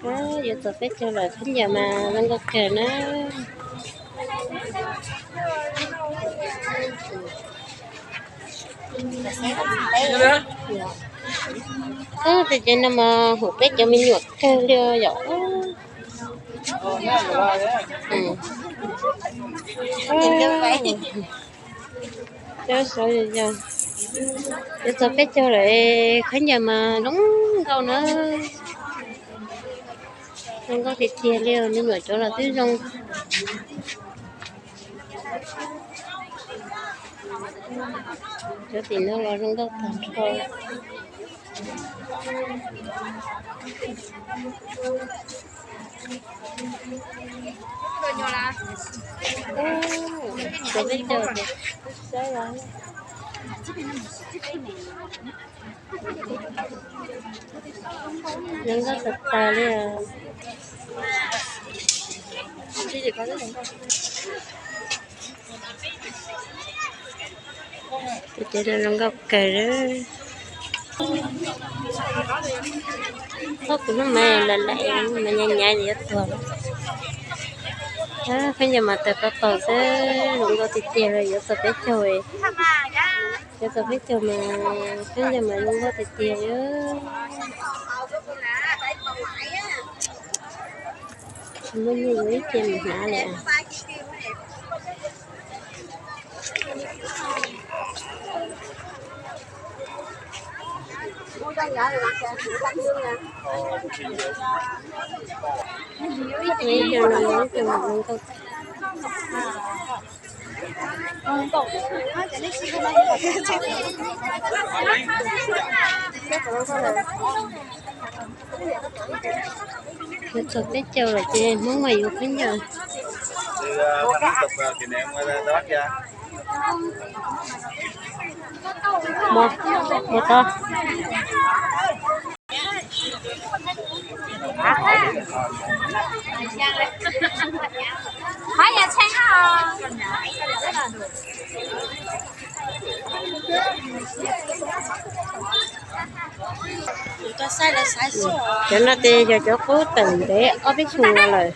Yuav txog peb caug lawm, khaub ncaws mas zoo nkauj kawg na. Tej ces no mas hum peb cov me nyuam kawg li yom. Yuav txog peb caug lawm, khaub ncaws mas zoo nkauj na. Zoo nkauj tiag tiag li, me nyuam cov los twb zoo. Cov tim no los zoo nkauj tag nrho. Zoo nkauj tag tag li. Ces zoo nkauj kawg. Ob kuv hnub mas lam lam mas nyaiv nyaiv yuav tuag. Khaub ncaws mas tawg tau tau xwb, zoo nkauj tiag tiag li, yuav txog peb caug. Yuav txog peb caug mas khaub ncaws mas zoo nkauj tiag tiag li. Tsis muaj nyiaj yuav ib ce mus hnav li. Yuav txog peb caug lawm ces Hmoob mas yuav khaub ncaws. Mus tod. Cov no ces yog cov qub tawm ntev ob peb xyoos no lawm.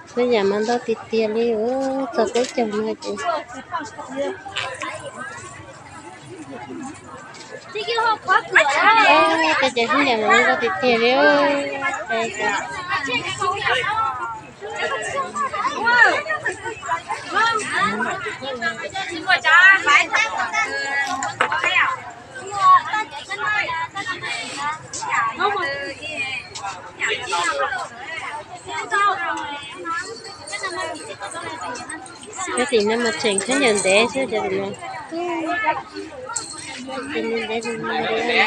Khaub ncaws mas ntau tiag tiag li, txog peb caug no ces. Tej ces khaub ncaws mas ntau tiag tiag li. Cov tim no mas tseem khaub ncaws ntev xwb cov tim no. Tim no ntev li.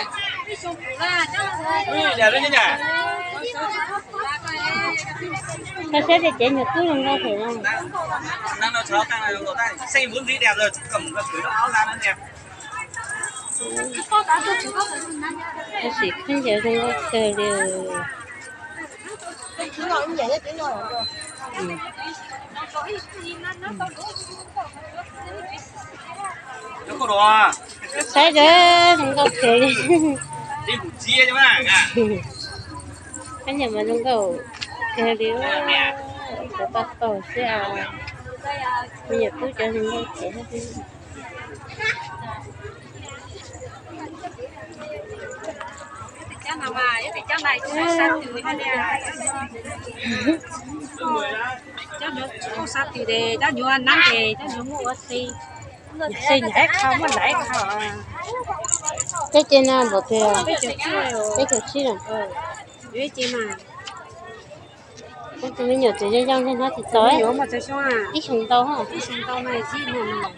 Koj saib tej cev nyuag tub zoo nkauj phem no. Tab sis khaub ncaws zoo nkauj kawg li. Saib zoo nkauj kawg li. Khaub ncaws mas zoo nkauj kawg li. Cov paj taug xwb, me nyuam tub cov zoo nkauj kawg. Cov nyuag nab ces cov nyuag muaj ua si, ua si nws ib qho muaj lawm ib qho. Peb ce no npaum twg? Peb caug tsib no. Ib ce mas. Tus me nyuam tseem yau yau hnab tsis txaus, ib xyoo ntau, ib xyoo ntau mas ib xyoo ntau mas.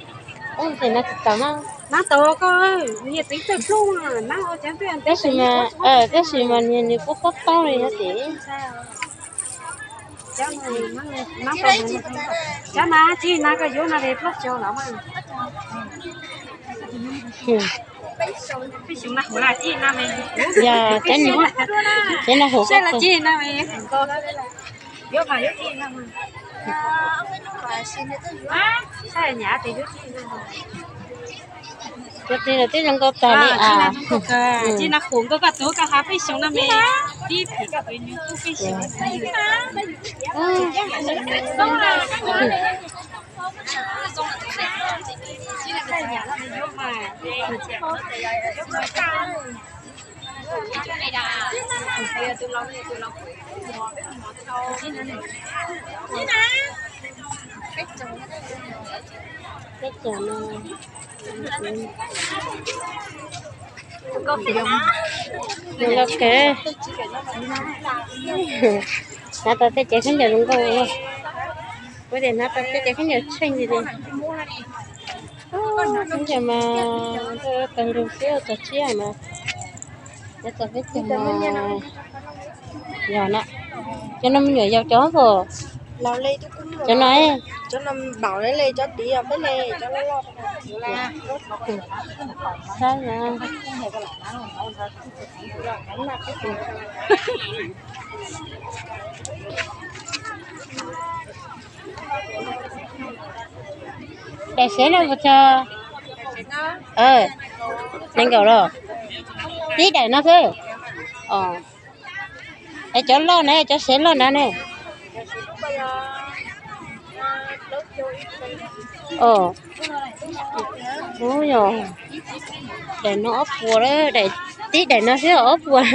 Ub, tes hnab tsis txaus na. Hnab tau koj, niag txiv tawg plub, hnab ua cas ntawd. Tab sis mas, tab sis mas niag nws kuj pob taub li no ces. Cov mas tsis hnab koj yuav no li plaub caug los mas. Yog, cov no huv koj. Cov twg los twb zoo nkauj tag li as. Cov no huv nkauj koj tus koj hav peb xyoo no me. Tib phim koj tus nyuj kub peb xyoo. Peb caug no. Zoo nkauj kawg. Hnav tau tej cev khaub ncaws zoo nkauj. Kuv tias hnav tau tej cev khaub ncaws tsheej li li. Khaub ncaws mas tawg lug xwb, txog tsiab mas. Cov txog peb caug no. Yog no. Cov no me nyuam yaus cov pom. Cov no, cov no npaum li cov tid, peb li cov loj loj. Saib na. Daim sev no puas txog? Nees nkaum los? Tib daim no xwb. Es cov loj na, cov sev loj na ne? Os, yog daim no ob puas, daim, tib daim no xwb ob puas.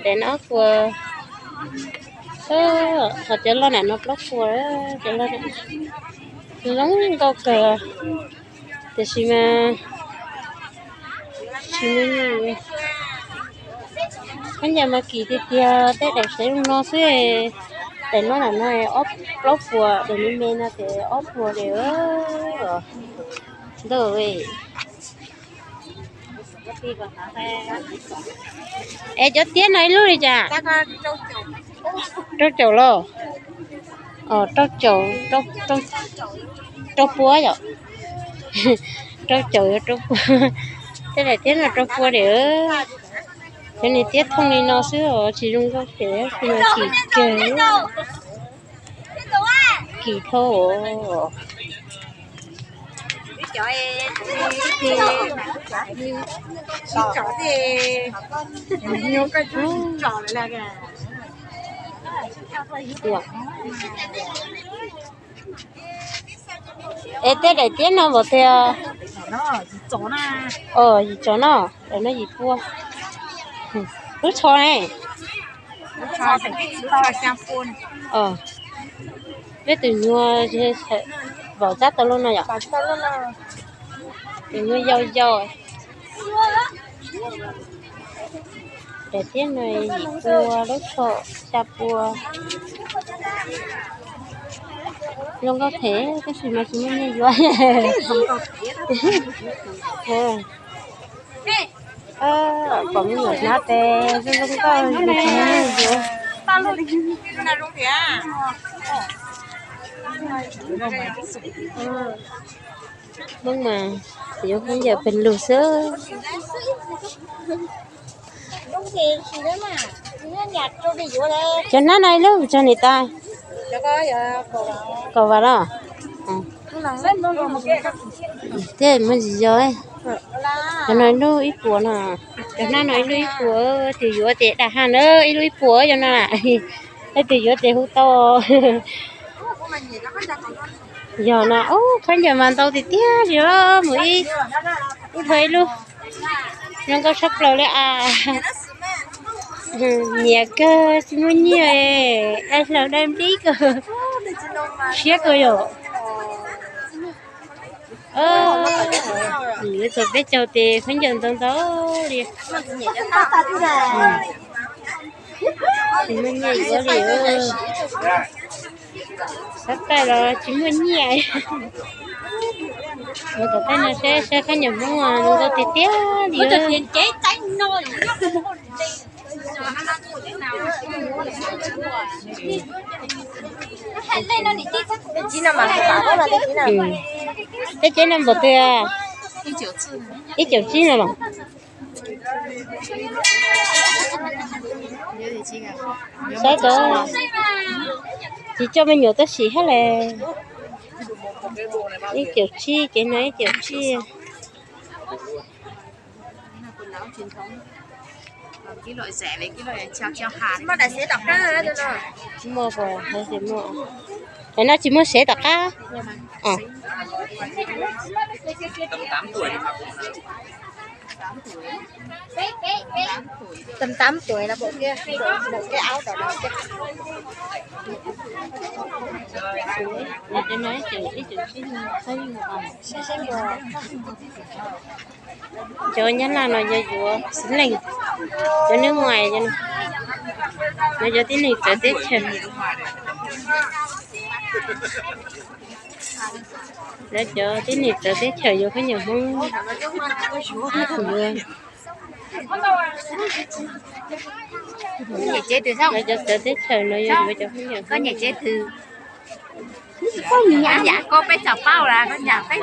Daim no ob puas. Ho cov loj na no plaub puas, cov loj zoo nkauj kawg. Tiam sis mas tsis muaj nyiaj. Khaub ncaws mas kim tiag tiag, tej daim sev zoo no xwb. Daim no na no ob, plaub puas, daim me me no ces ob puas li. Ntau. Es cov tiab no ib lub li cas? Rau caum los? Rau caum, rau puas yom? Rau caum, rau puas. Tej daim tiab no rau puas li. Cov niag tiab thooj li no xwb os, tsis zoo nkauj pem, tsis mas kim kawg. Kim dhau. Es tej daim tiab no npaum tiag? Os, yim tsov no, daim no yim pua. Lub tsho ne? Peb tus nyuag vaum tsab tau lub no yom? Tus nyuag yau yau. Daim tiab no yim pua, lub tsho xya pua. Zoo nkauj thiab tab sis mas tsis muaj nyiaj yuav. Pom me nyuam hnab tes zoo zoo nkauj, tsis muaj nyiaj yuav. Hmoob mas yuav khaub ncaws pes lug xwb. Cov hnab no ib lub txog niam tais? Kaum vas los? Thiab muaj tsis yog. Cov no ib lub ib puas no. Cov hnab no ib lub ib puas, tus yuav ces dag haj na, ib lub ib puas cov no. Leej twg yuav ces hu tau. Yog no, ub, khaub ncaws mas ntau tiag tiag li os, mus ib, ib dhau ib lub. Zoo nkauj tshaj plaws li as. Nyiam kawg, tsis muaj nyiaj, dai hlaws dai nplib kawg. Siab kawg yom. Yuav txog peb caug tes khaub ncaws ntau ntau li. Tsis muaj nyiaj yuav li. Sab tais los tsis muaj nyiaj. Mus tom tej no seb, saib khaub ncaws Hmoob zoo nkauj tiag tiag li. Tej ceb no npaum twg? Ib caum tsib no los. Saib tod, tsis coj me nyuam tuaj sim thiab le. Ib caum tsib, ces no ib caum tsib. Muaj, muaj, no tsis muaj sev tom qab. Tầm tám tuổi là bộ kia, bộ, bộ cái áo đỏ đỏ kia. Cov Nyab Laj no yog yuav xib leej, cov nước ngoài no, yog tib neeg txawv teb chaws. Lawv cov tib neeg txawv teb chaws yuav khaub ncaws Hmoob, yuav, lawv cov txawv teb chaws no yuav yuav cov khaub ncaws Hmoob.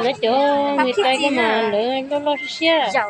Lawv cov nws trai koj mas lawv loj loj siab siab.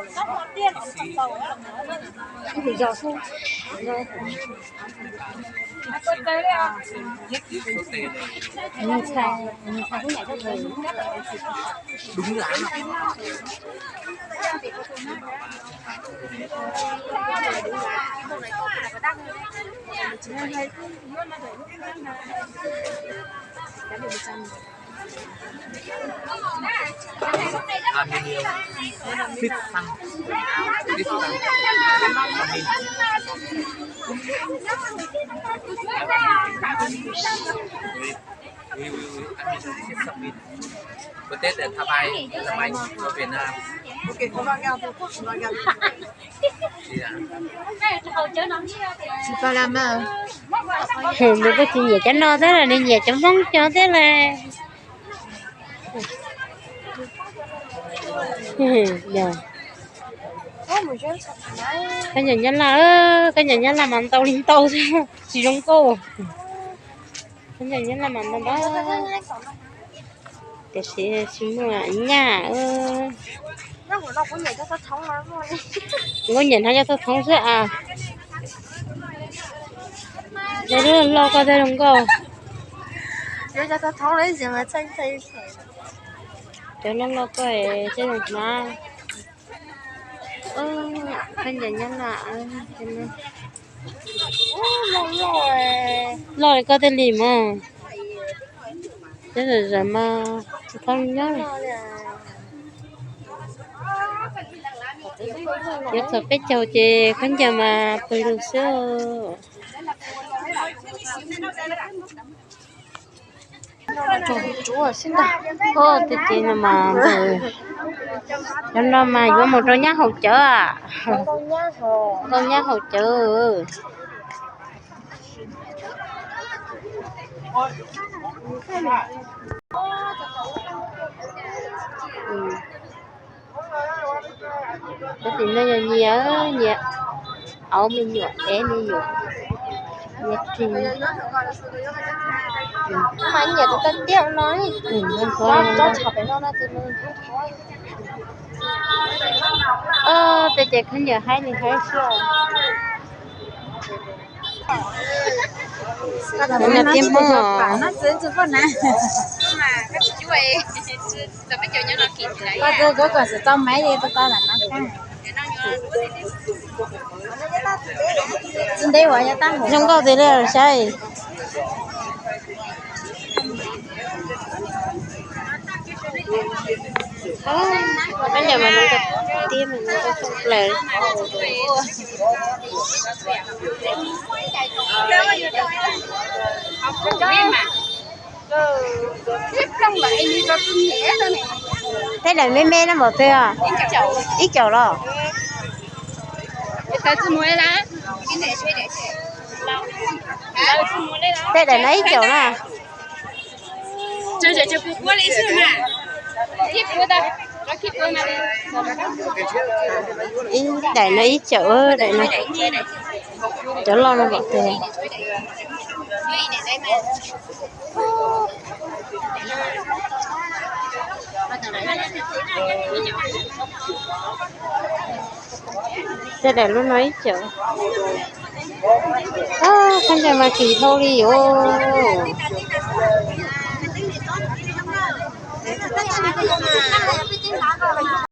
Quốc tế để tham ai, tham ai cho Việt Nam. Nws kuj tsis nyiam cov no thiab, nws nyiam cov Hmoob cov thiab las. Khaub ncaws Nyab Laj, khaub ncaws Nyab Laj mas ntau li ntau xwb, tsis zoo nkauj. Khaub ncaws Nyab Laj mas ntau ntau, tiam sis tsis muaj nyaj. Kuv nyiam hnov cov thoob thoob xwb as. Cov loj loj koj thiaj zoo nkauj. Cov loj loj koj thiaj zoo hnov. Khaub ncaws Nyab Laj, loj li koj thiaj li mas. Cov zam zam mas tsis tau nyob. Yuav txog peb caug ces khaub ncaws mas pw lug xwb. Tej ces no mas, cov no mas yuav mus rau nyab haus cawv, rau nyab haus cawv. Cov tim no yog nyias, nyias auv me nyuam, ev me nyuam, nyias ris. Mas nyiam tus tag tiag no. Tej ces khaub ncaws haib li haib xwb. Hnub no peb Hmoob os. Zoo nkauj tiag li saib. Khaub ncaws mas zoo nkauj tiag mas zoo nkauj tshaj plaws. Tej daim me me no npaum twg? Ib caum los? Tej daim no ib caum na. Ib daim no ib caum, daim no. Cov loj no npaum twg? Txog daim lub no ib co. Khaub ncaws mas kim dhau li os.